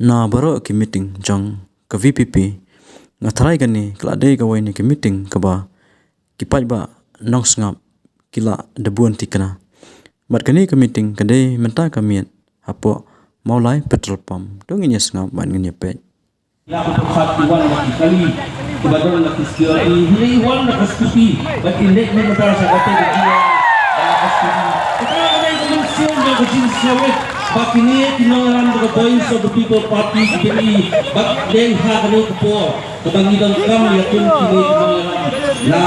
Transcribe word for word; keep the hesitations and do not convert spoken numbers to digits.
Na baroh ki meeting jong ka V P P, nga tharai kane ka la dei kawei na ki meeting kaba ki paidbah nongsngap ki la da bun thikna. Bad kane ka meeting ka dei mynta ka miet hapoh Mawlai Petrol Pump. To ngin ïa sngap bad ngin ïa peit. Ïa ka pyrkhat ki wan na ki kali kiba don na ki security, hynrei wan na ka scooty bad i leit mynta sha kata ka jingwan na ka scooty. Kata ka dei ka mynsiem jong ka jingsngewrit ba kine ki nongïalam jong ka Voice of the People Party ki pyni ba dei ha kane ka por kaba ngi donkam ïa kum kine ki nongïalam na